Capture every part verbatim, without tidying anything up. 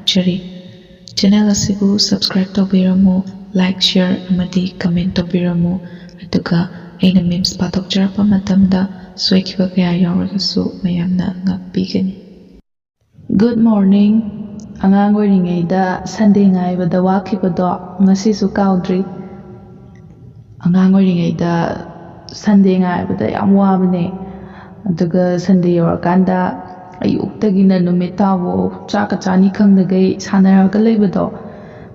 ꯆꯔꯤ꯫ Channel ꯑꯁꯤꯕꯨ subscribe ꯇꯧꯕꯤꯔꯝꯃꯨ, like, share ꯑꯃꯗꯤ comment ꯇꯧꯕꯤꯔꯝꯃꯨ꯫ ꯑꯗꯨꯒ ꯑꯩꯅ memes ꯄꯥꯊꯣꯛꯆꯔꯛꯄ ꯃꯇꯝꯗ ꯁꯣꯏꯈꯤꯕ ꯀꯌꯥ ꯌꯥꯎꯔꯒꯁꯨ ꯃꯌꯥꯝꯅ ꯉꯥꯛꯄꯤꯒꯅꯤ꯫ Good morning꯫ ꯑꯉꯥꯡ ꯑꯣꯏꯔꯤꯉꯩꯗ Sunday ꯉꯥꯏꯕꯗ ꯋꯥꯈꯤꯕꯗꯣ ꯉꯁꯤꯁꯨ ꯀꯥꯎꯗ꯭ꯔꯤ꯫ ꯑꯉꯥꯡ ꯑꯣꯏꯔꯤꯉꯩꯗ Sunday ꯉꯥꯏꯕꯗ ꯌꯥꯝ ꯋꯥꯕꯅꯦ꯫ ꯑꯗꯨꯒ Sunday ꯌꯧꯔꯀꯥꯟꯗ ꯑꯌꯨꯛꯇꯒꯤꯅ ꯅꯨꯃꯤꯠ ꯇꯥꯕꯣ ꯆꯥꯛꯀ ꯆꯥꯅꯤ ꯈꯪꯗꯈꯩ ꯁꯥꯟꯅꯔꯒ ꯂꯩꯕꯗꯣ꯫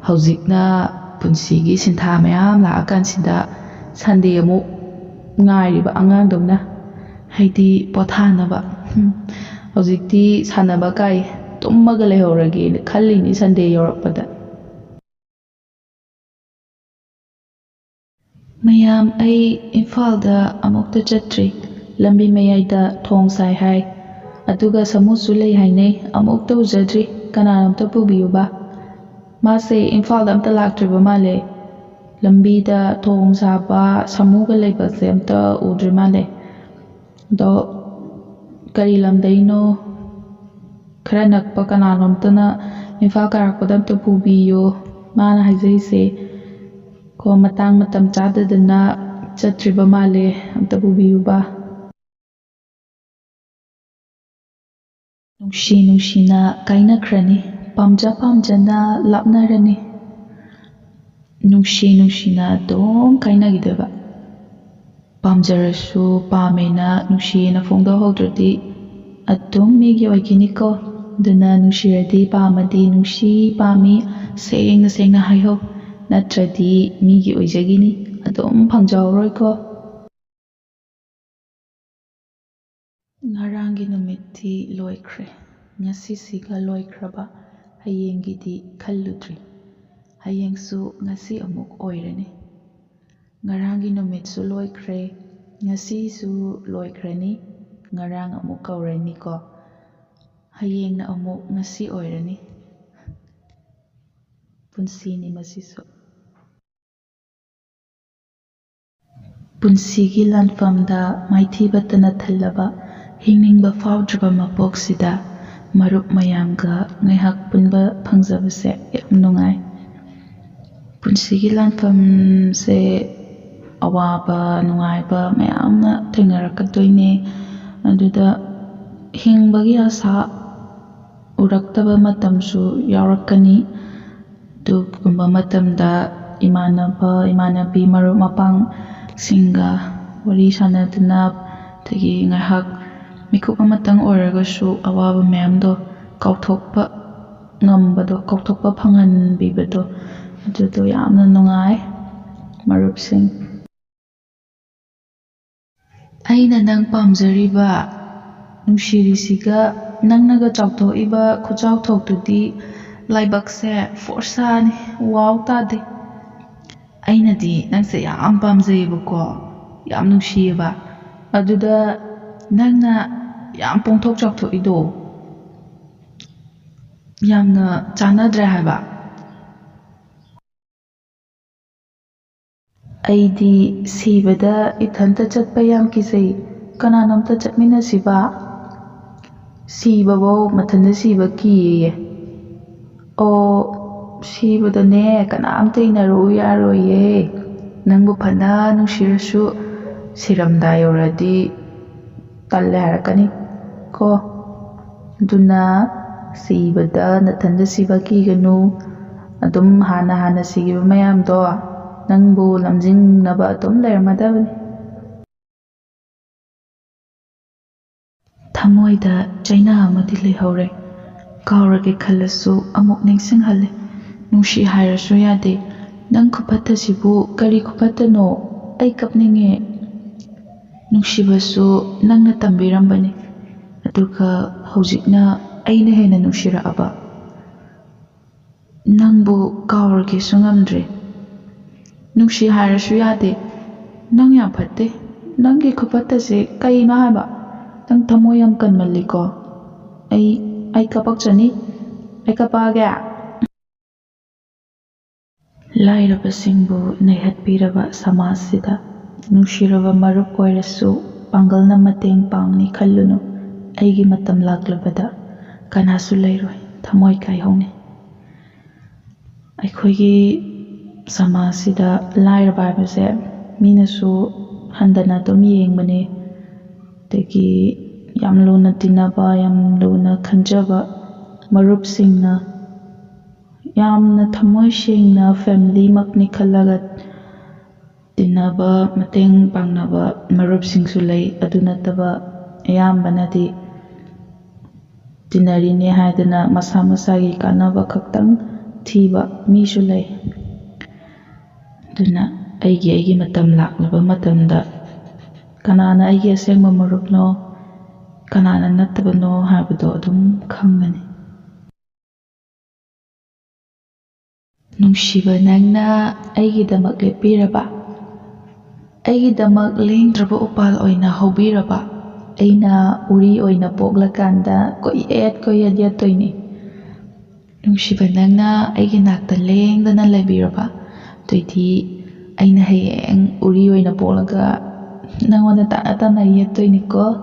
ꯍꯧꯖꯤꯛꯅ ꯄꯨꯟꯁꯤꯒꯤ ꯁꯤꯟꯊꯥ ꯃꯌꯥꯝ ꯂꯥꯛꯑꯀꯥꯟꯁꯤꯗ Sunday ꯑꯃꯨꯛ ꯉꯥꯏꯔꯤꯕ ꯑꯉꯥꯡꯗꯧꯅ꯫ ꯍꯥꯏꯗꯤ ꯄꯣꯊꯥꯅꯕ꯫ ꯍꯝ꯫ ꯍꯧꯖꯤꯛꯇꯤ ꯁꯥꯟꯅꯕ ꯀꯥꯏ, ꯇꯨꯝꯃꯒ ꯂꯩꯍꯧꯔꯒꯦꯅ ꯈꯜꯂꯤꯅꯤ Sunday ꯌꯧꯔꯛꯄꯗ꯫ ꯃꯌꯥꯝ, ꯑꯩ ꯏꯝꯐꯥꯜꯗ ꯑꯃꯨꯛꯇ ꯆꯠꯇ꯭ꯔꯤ꯫ ꯂꯝꯕꯤ ꯃꯌꯥꯏꯗ ꯊꯣꯡ ꯁꯥꯏ ꯍꯥꯏ, ꯑꯗꯨꯒ ꯁꯥꯃꯨꯁꯨ ꯂꯩ ꯍꯥꯏꯅꯩ꯫ ꯑꯃꯨꯛꯇ ꯎꯖꯗ꯭ꯔꯤ, ꯀꯅꯥꯅꯣꯝꯇ ꯄꯨꯕꯤꯌꯨꯕ꯫ ꯃꯥꯁꯦ ꯏꯝꯐꯥꯜꯗ ꯑꯝꯇ ꯂꯥꯛꯇ꯭ꯔꯤꯕ ꯃꯥꯜꯂꯦ꯫ ꯂꯝꯕꯤꯗ ꯊꯣꯡ ꯁꯥꯕ ꯁꯥꯃꯨꯒ ꯂꯩꯕꯁꯦ ꯑꯝꯇ ꯎꯗ꯭ꯔꯤ ꯃꯥꯜꯂꯦ꯫ ꯑꯗꯣ ꯀꯔꯤ ꯂꯝꯗꯩꯅꯣ? ꯈꯔ ꯅꯛꯄ ꯀꯅꯥꯅꯣꯝꯇꯅ ꯏꯝꯐꯥꯜ ꯀꯥꯔꯛꯄꯗ ꯑꯝꯇ ꯄꯨꯕꯤꯌꯣ꯫ ꯃꯥꯅ ꯍꯥꯏꯖꯩꯁꯦ ꯀꯣ, ꯃꯇꯥꯡ ꯃꯇꯝ ꯆꯥꯗꯗꯅ ꯆꯠꯇ꯭ꯔꯤꯕ ꯃꯥꯜꯂꯦ, ꯑꯝꯇ ꯄꯨꯕꯤꯌꯨꯕ꯫ ꯅꯨꯡꯁꯤ ꯅꯨꯡꯁꯤꯅ ꯀꯥꯏꯅꯈ꯭ꯔꯅꯤ, ꯄꯥꯝꯖ ꯄꯥꯝꯖꯅ ꯂꯥꯞꯅꯔꯅꯤ꯫ ꯅꯨꯡꯁꯤ ꯅꯨꯡꯁꯤꯅ ꯑꯗꯨꯝ ꯀꯥꯏꯅꯈꯤꯗꯣꯏꯕ꯫ ꯄꯥꯝꯖꯔꯁꯨ ꯄꯥꯝꯃꯦꯅ ꯅꯨꯡꯁꯤꯌꯦꯅ ꯐꯣꯡꯗꯣꯛꯍꯧꯗ꯭ꯔꯗꯤ ꯑꯗꯨꯝ ꯃꯤꯒꯤ ꯑꯣꯏꯈꯤꯅꯤꯀꯣ꯫ ꯑꯗꯨꯅ ꯅꯨꯡꯁꯤꯔꯗꯤ ꯄꯥꯝꯃꯗꯤ ꯅꯨꯡꯁꯤ ꯄꯥꯝꯃꯤ ꯁꯦꯡꯅ ꯁꯦꯡꯅ ꯍꯥꯏꯍꯧ, ꯅꯠꯇ꯭ꯔꯗꯤ ꯃꯤꯒꯤ ꯑꯣꯏꯖꯈꯤꯅꯤ, ꯑꯗꯨꯝ ꯐꯪꯖꯍꯧꯔꯣꯏꯀꯣ꯫ ꯉꯔꯥꯡꯒꯤ ꯅꯨꯃꯤꯠꯇꯤ ꯂꯣꯏꯈ꯭ꯔꯦ, ꯉꯁꯤꯁꯤꯒ ꯂꯣꯏꯈ꯭ꯔꯕ ꯍꯌꯦꯡꯒꯤꯗꯤ ꯈꯜꯂꯨꯗ꯭ꯔꯤ꯫ ꯍꯌꯦꯡꯁꯨ ꯉꯁꯤ ꯑꯃꯨꯛ ꯑꯣꯏꯔꯅꯤ꯫ ꯉꯔꯥꯡꯒꯤ ꯅꯨꯃꯤꯠꯁꯨ ꯂꯣꯏꯈ꯭ꯔꯦ, ꯉꯁꯤꯁꯨ ꯂꯣꯏꯈ꯭ꯔꯅꯤ꯫ ꯉꯔꯥꯡ ꯑꯃꯨꯛ ꯀꯧꯔꯅꯤꯀꯣ꯫ ꯍꯌꯦꯡꯅ ꯑꯃꯨꯛ ꯉꯁꯤ ꯑꯣꯏꯔꯅꯤ꯫ ꯄꯨꯟꯁꯤꯅꯤ ꯃꯁꯤꯁꯨ꯫ ꯄꯨꯟꯁꯤꯒꯤ ꯂꯥꯟꯐꯝꯗ ꯃꯥꯏꯊꯤꯕꯇꯅ ꯊꯜꯂꯕ ꯍꯤꯡꯅꯤꯡꯕ ꯐꯥꯎꯗ꯭ꯔꯕ ꯃꯄꯣꯛꯁꯤꯗ ꯃꯔꯨꯞ ꯃꯌꯥꯝꯒ ꯉꯥꯏꯍꯥꯛ ꯄꯨꯟꯕ ꯐꯪꯖꯕꯁꯦ ꯌꯥꯝ ꯅꯨꯡꯉꯥꯏ꯫ ꯄꯨꯟꯁꯤꯒꯤ ꯂꯥꯟꯐꯝꯁꯦ ꯑꯋꯥꯕ ꯅꯨꯡꯉꯥꯏꯕ ꯃꯌꯥꯝ ꯑꯃ ꯊꯦꯡꯅꯔꯛꯀꯗꯣꯏꯅꯦ꯫ ꯑꯗꯨꯗ ꯍꯤꯡꯕꯒꯤ ꯑꯁꯥ ꯎꯔꯛꯇꯕ ꯃꯇꯝꯁꯨ ꯌꯥꯎꯔꯛꯀꯅꯤ꯫ ꯑꯗꯨꯒꯨꯝꯕ ꯃꯇꯝꯗ ꯏꯃꯥꯟꯅꯕ ꯏꯃꯥꯟꯅꯕꯤ ꯃꯔꯨꯞ ꯃꯄꯥꯡꯁꯤꯡꯒ ꯋꯥꯔꯤ ꯁꯥꯟꯅꯗꯨꯅ, ꯑꯗꯒꯤ ꯉꯥꯏꯍꯥꯛ ꯃꯤꯀꯨꯞ ꯑꯃꯇꯪ ꯑꯣꯏꯔꯒꯁꯨ ꯑꯋꯥꯕ ꯃꯌꯥꯝꯗꯣ ꯀꯥꯎꯊꯣꯛꯄ ꯉꯝꯕꯗꯣ, ꯀꯥꯎꯊꯣꯛꯄ ꯐꯪꯍꯟꯕꯤꯕꯗꯣ, ꯑꯗꯨꯗꯣ ꯌꯥꯝꯅ ꯅꯨꯡꯉꯥꯏ꯫ ꯃꯔꯨꯞꯁꯤꯡ, ꯑꯩꯅ ꯅꯪ ꯄꯥꯝꯖꯔꯤꯕ, ꯅꯨꯡꯁꯤꯔꯤꯁꯤꯒ ꯅꯪꯅꯒ ꯆꯥꯎꯊꯣꯛꯏꯕ ꯈꯨꯆꯥꯎꯊꯣꯛꯇꯨꯗꯤ ꯂꯥꯏꯕꯛꯁꯦ ꯐꯣꯔꯁꯥꯅꯤ꯫ ꯋꯥꯎ ꯇꯥꯗꯦ꯫ ꯑꯩꯅꯗꯤ ꯅꯪꯁꯦ ꯌꯥꯝ ꯄꯥꯝꯖꯩꯌꯦꯕꯀꯣ, ꯌꯥꯝ ꯅꯨꯡꯁꯤꯌꯦꯕ꯫ ꯑꯗꯨꯗ ꯅꯪꯅ ꯌꯥꯝ ꯄꯣꯡꯊꯣꯛ ꯆꯥꯎꯊꯣꯛꯏꯗꯣ ꯌꯥꯝꯅ ꯆꯥꯟꯅꯗ꯭ꯔꯦ ꯍꯥꯏꯕ꯫ ꯑꯩꯗꯤ ꯁꯤꯕꯗ ꯏꯊꯟꯇ ꯆꯠꯄ ꯌꯥꯝ ꯀꯤꯖꯩ꯫ ꯀꯅꯥꯅꯣꯝꯇ ꯆꯠꯃꯤꯟꯅꯁꯤꯕ? ꯁꯤꯕꯐꯧ ꯃꯊꯟꯇ ꯁꯤꯕ ꯀꯤꯌꯦꯌꯦ꯫ ꯑꯣ, ꯁꯤꯕꯗꯅꯦ ꯀꯅꯥꯝꯇ ꯏꯟꯅꯔꯨ ꯌꯥꯔꯣꯏꯌꯦ꯫ ꯅꯪꯕꯨ ꯐꯅ ꯅꯨꯡꯁꯤꯔꯁꯨ ꯁꯤꯔꯝꯗꯥꯏ ꯌꯧꯔꯗꯤ ꯇꯜꯂꯦ ꯍꯥꯏꯔꯛꯀꯅꯤ ꯀꯣ꯫ ꯑꯗꯨꯅ ꯁꯤꯕꯗ ꯅꯊꯟꯇ ꯁꯤꯕ ꯀꯤꯒꯅꯨ꯫ ꯑꯗꯨꯝ ꯍꯥꯟꯅ ꯍꯥꯟꯅ ꯁꯤꯈꯤꯕ ꯃꯌꯥꯝꯗꯣ ꯅꯪꯕꯨ ꯂꯝꯖꯤꯡꯅꯕ ꯑꯗꯨꯝ ꯂꯩꯔꯝꯃꯗꯕꯅꯤ꯫ ꯊꯃꯣꯏꯗ ꯆꯩꯅꯥ ꯑꯃꯗꯤ ꯂꯩꯍꯧꯔꯦ꯫ ꯀꯥꯎꯔꯒꯦ ꯈꯜꯂꯁꯨ ꯑꯃꯨꯛ ꯅꯤꯡꯁꯤꯡꯍꯜꯂꯦ꯫ ꯅꯨꯡꯁꯤ ꯍꯥꯏꯔꯁꯨ ꯌꯥꯗꯦ꯫ ꯅꯪ ꯈꯨꯐꯠꯇꯁꯤꯕꯨ ꯀꯔꯤ ꯈꯨꯐꯠꯇꯅꯣ? ꯑꯩ ꯀꯞꯅꯤꯡꯉꯦ꯫ ꯅꯨꯡꯁꯤꯕꯁꯨ ꯅꯪꯅ ꯇꯝꯕꯤꯔꯝꯕꯅꯤ, ꯑꯗꯨꯒ ꯍꯧꯖꯤꯛꯅ ꯑꯩꯅ ꯍꯦꯟꯅ ꯅꯨꯡꯁꯤꯔꯛꯑꯕ꯫ ꯅꯪꯕꯨ ꯀꯥꯎꯔꯒꯦꯁꯨ ꯉꯝꯗ꯭ꯔꯦ꯫ ꯅꯨꯡꯁꯤ ꯍꯥꯏꯔꯁꯨ ꯌꯥꯗꯦ꯫ ꯅꯪ ꯌꯥꯝ ꯐꯠꯇꯦ꯫ ꯅꯪꯒꯤ ꯈꯨꯐꯠꯇꯁꯦ ꯀꯩꯅꯣ ꯍꯥꯏꯕ? ꯅꯪ ꯊꯃꯣꯏ ꯌꯥꯝ ꯀꯟꯃꯜꯂꯤꯀꯣ꯫ ꯑꯩ, ꯑꯩ ꯀꯞꯄꯛꯆꯅꯤ꯫ ꯑꯩ ꯀꯞꯄꯛꯑꯒꯦ꯫ ꯂꯥꯏꯔꯕꯁꯤꯡꯕꯨ ꯅꯩꯍꯠꯄꯤꯔꯕ ꯁꯃꯥꯖꯁꯤꯗ ꯅꯨꯡꯁꯤꯔꯕ ꯃꯔꯨꯞ ꯑꯣꯏꯔꯁꯨ ꯄꯥꯡꯒꯜꯅ ꯃꯇꯦꯡ ꯄꯥꯡꯅꯤ ꯈꯜꯂꯨꯅꯨ꯫ ꯑꯩꯒꯤ ꯃꯇꯝ ꯂꯥꯛꯂꯕꯗ ꯀꯅꯥꯁꯨ ꯂꯩꯔꯣꯏ, ꯊꯃꯣꯏ ꯀꯥꯏꯍꯧꯅꯤ꯫ ꯑꯩꯈꯣꯏꯒꯤ ꯁꯃꯥꯖꯁꯤꯗ ꯂꯥꯏꯔꯕ ꯍꯥꯏꯕꯁꯦ ꯃꯤꯅꯁꯨ ꯍꯟꯊꯅ ꯑꯗꯨꯝ ꯌꯦꯡꯕꯅꯤ꯫ ꯑꯗꯒꯤ ꯌꯥꯝ ꯂꯨꯅ ꯇꯤꯟꯅꯕ, ꯌꯥꯝ ꯂꯨꯅ ꯈꯟꯖꯕ ꯃꯔꯨꯞꯁꯤꯡꯅ, ꯌꯥꯝꯅ ꯊꯃꯣꯏ ꯁꯦꯡꯅ ꯐꯦꯃꯤꯂꯤꯃꯛꯅꯤ ꯈꯜꯂꯒ ꯇꯤꯟꯅꯕ, ꯃꯇꯦꯡ ꯄꯥꯡꯅꯕ ꯃꯔꯨꯞꯁꯤꯡꯁꯨ ꯂꯩ꯫ ꯑꯗꯨ ꯅꯠꯇꯕ ꯑꯌꯥꯝꯕꯅꯗꯤ ꯇꯤꯟꯅꯔꯤꯅꯦ ꯍꯥꯏꯗꯅ ꯃꯁꯥ ꯃꯁꯥꯒꯤ ꯀꯥꯟꯅꯕ ꯈꯛꯇꯪ ꯊꯤꯕ ꯃꯤꯁꯨ ꯂꯩ꯫ ꯑꯗꯨꯅ ꯑꯩꯒꯤ, ꯑꯩꯒꯤ ꯃꯇꯝ ꯂꯥꯛꯂꯕ ꯃꯇꯝꯗ ꯀꯅꯥꯅ ꯑꯩꯒꯤ ꯑꯁꯦꯡꯕ ꯃꯔꯨꯞꯅꯣ, ꯀꯅꯥꯅ ꯅꯠꯇꯕꯅꯣ ꯍꯥꯏꯕꯗꯣ ꯑꯗꯨꯝ ꯈꯪꯒꯅꯤ꯫ ꯅꯨꯡꯁꯤꯕ ꯅꯪꯅ ꯑꯩꯒꯤꯗꯃꯛ ꯂꯦꯞꯄꯤꯔꯕ, ꯑꯩꯒꯤꯗꯃꯛ ꯂꯦꯡꯗ꯭ꯔꯕ ꯎꯄꯥꯜ ꯑꯣꯏꯅ ꯍꯧꯕꯤꯔꯕ, ꯑꯩꯅ ꯎꯔꯤ ꯑꯣꯏꯅ ꯄꯣꯛꯂꯀꯥꯟꯗ ꯀꯣꯏꯌꯦꯠ ꯀꯣꯏꯌꯦꯠ ꯌꯦꯠꯇꯣꯏꯅꯤ꯫ ꯅꯨꯡꯁꯤꯕ ꯅꯪꯅ ꯑꯩꯒꯤ ꯅꯥꯛꯇ ꯂꯦꯡꯗꯅ ꯂꯩꯕꯤꯔꯕ, ꯑꯗꯨꯏꯗꯤ ꯑꯩꯅ ꯍꯌꯦꯡ ꯎꯔꯤ ꯑꯣꯏꯅ ꯄꯣꯛꯂꯒ ꯅꯪꯉꯣꯟꯗ ꯇꯥꯅ ꯇꯥꯅ ꯌꯦꯠꯇꯣꯏꯅꯤꯀꯣ꯫